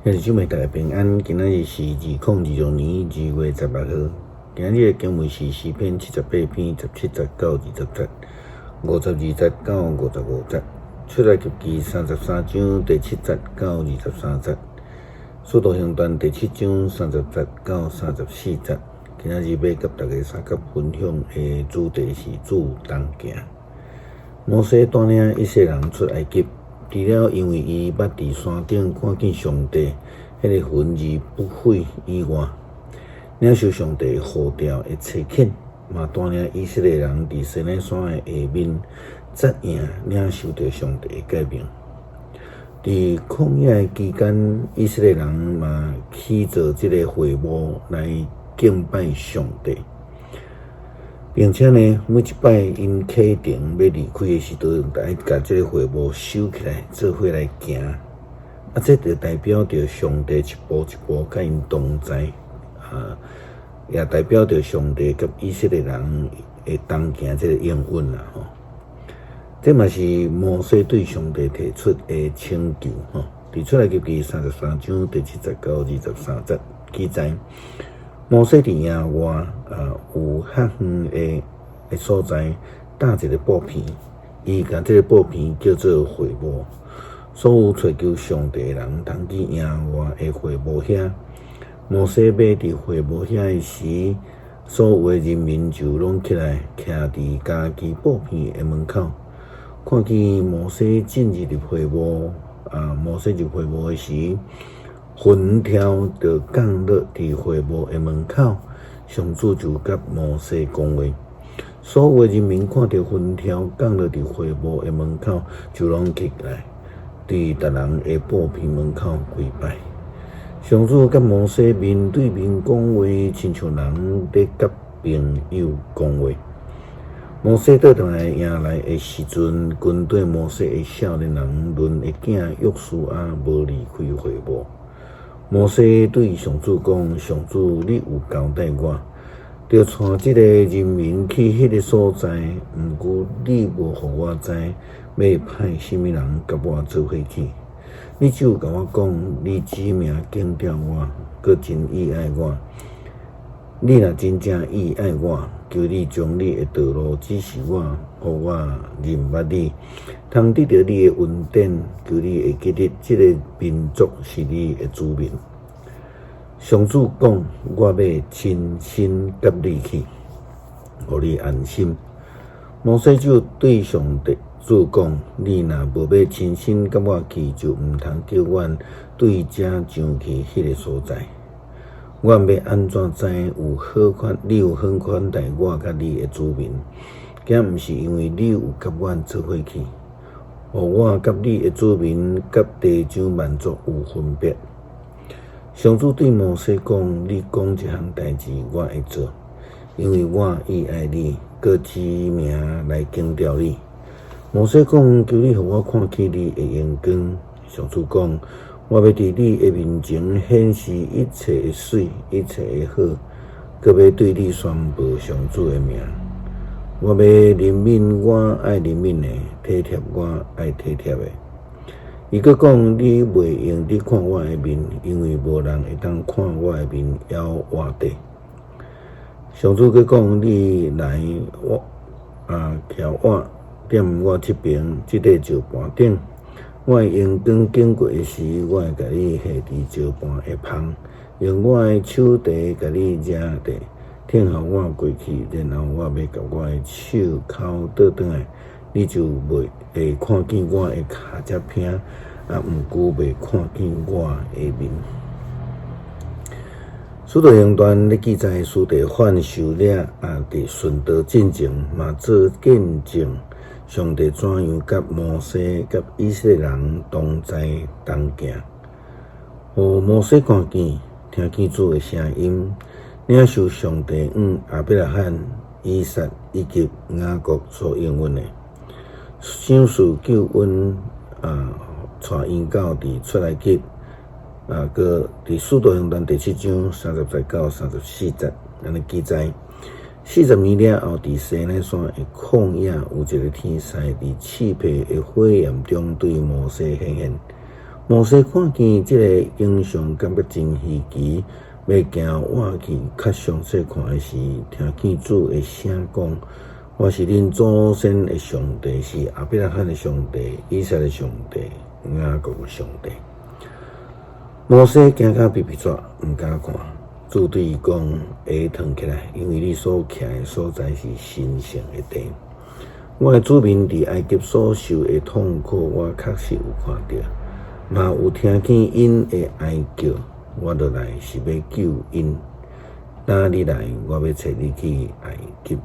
兄弟姊妹，大家平安。今仔日是2026年2月16號。今仔日的經文是詩篇78篇17節到20節，52節到55節。出埃及記33章第7節到23節。使徒行傳第7章30節到34節。今仔日欲佮大家相佮分享的主題是主同行。摩西帶領以色列人出埃及。除了因為伊捌佇山頂看見上帝彼個雲而不悔以外，領受上帝呼召的差遣，嘛帶領以色列人佇西奈山的下面扎營領受著上帝的誡命。佇曠野的期間，以色列人嘛起造這个會幕來敬拜上帝。並且呢，每一擺𪜶啟程欲離開的時陣，就愛共這个會幕收起來，做伙來行。啊，這就代表著上帝一步一步佮𪜶同在，啊，也代表著上帝佮以色列人的同行這个應允啦吼。這嘛是摩西對上帝提出的請求吼。佇出埃及記33章第7節到23節記載。摩西佇野外啊，有較遠的所在搭一个布棚，伊共這个布棚叫做會幕。所有揣求上帝的人，通去耶和華的會幕遐。摩西欲佇會幕遐的時，所有的人民就攏起來，徛佇家己布棚的門口，看見摩西進入會幕。啊，摩西入會幕的時，雲柱就降落佇會幕的門口，上主就佮摩西講話。所有的人民看著雲柱降落佇會幕的門口，就攏起來，佇逐人的布棚門口跪拜。上主佮摩西面對面講話，親像人咧佮朋友講話。摩西倒轉來營內的時陣，跟綴摩西的少年人嫩的囝約書亞無離開會幕。摩西對上主講：上主，你有交代我，著帶這个人民去彼个所在，毋過你無予我知，欲派啥物人佮我做伙去。你只有共我講，你指名揀召我，閣真意愛我。你若真正意愛我，求你將你的道路指示我，予我認捌你，通得著你的恩典。求你會記得這个民族是你的子民。上主講：我欲親身佮你去，予你安心。摩西就對上帝主講：你若無欲親身佮我去，就毋通叫阮對遮上去彼个所在。阮欲按怎知有好款，你有好款待我佮你的子民？敢毋是因為你有佮阮做伙去，予我佮你的子民佮地上萬族有分別？上主對摩西講：你講這項代誌，我會做，因為我意愛你，閣指名來揀召你。摩西講：求你予我看見你的榮光。上主講：我欲佇你的面前顯示一切的媠，一切的好，閣欲對你宣布上主的名。我欲憐憫我愛憐憫的，體貼我愛體貼的。伊閣講：你袂用得看我的面，因為無人會當看我的面猶活著。上主閣講：你來我啊，徛我踮我這爿這塊石盤頂。我的榮光經過的時，我會共你下佇石盤的縫，用我的手提共你抓著，聽候我過去，然後我欲共我的手摳倒轉來，你就袂會看見我的跤跡坪，啊，毋過袂看見我的面。使徒行傳咧記載，司提反受掠啊，佇殉道進前嘛做見證。上帝怎樣佮摩西佮以色列人同在同行，予摩西看見、聽見主的聲音，領受上帝向亞伯拉罕、以撒以及雅各所應允的，賞賜救恩啊，帶𪜶到佇出埃及啊，閣佇使徒行傳第7章30節到34節，按呢記載。40年了後，佇西奈山的曠野，有一个天使佇熾熱的火焰中對摩西顯現。摩西看見這个景象，感覺真稀奇，欲行倚去較詳細看的時，聽見主的聲講：我是恁祖先的上帝，是亞伯拉罕的上帝、以撒的上帝、雅各的上帝。摩西驚甲皮皮掣，毋敢看。主對伊講：鞋脫起來，因為你所徛的所在是神聖的地。我的子民佇埃及所受的痛苦，我確實有看著，嘛有聽見𪜶的哀叫。我落來是欲救𪜶。今你來，我欲差你去埃及。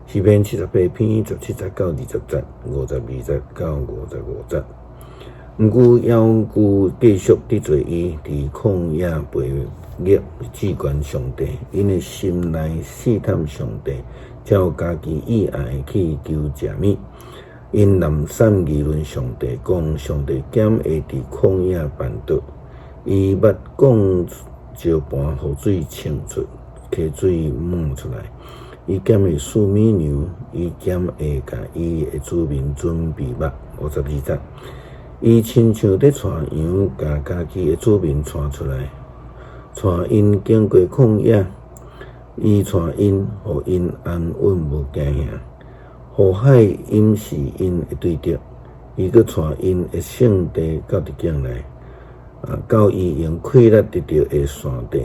詩篇78篇17節到20節，52節到55節。毋過猶舊繼續得罪伊，佇曠野背逆至懸上帝，𪜶的心內試探上帝，照家己意愛去求食物。𪜶濫散議論上帝，講上帝敢會佇曠野絆倒？伊捌講石磐予水衝出，溪水冒出來。伊敢會賜米糧？伊敢會共伊的子民準備肉？52節。伊親像咧帶羊，共家己的子民帶出來，帶𪜶經過曠野，伊帶𪜶，予𪜶安穩無驚嚇，予海掩是𪜶的對敵，伊閣帶𪜶的聖地到佇境內，到伊用氣力得著的山地。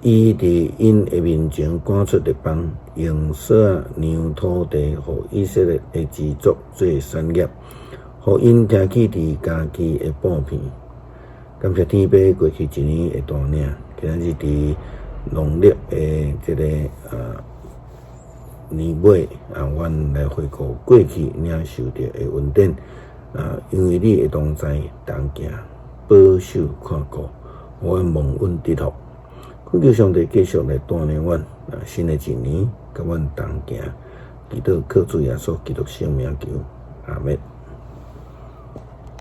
伊佇𪜶的面前趕出列邦，用索仔量土地，予以色列的支族做產業，予𪜶徛起佇家己的布片。感謝天父過去一年的帶領，今仔日佇農曆的這个年尾啊，阮來回顧過去領受著的恩典啊，因為你的同在同行，保守看顧，予阮蒙恩得福。懇求上帝繼續來帶領阮啊，新的一年佮阮同行，祈禱靠主耶穌基督聖名求，阿們。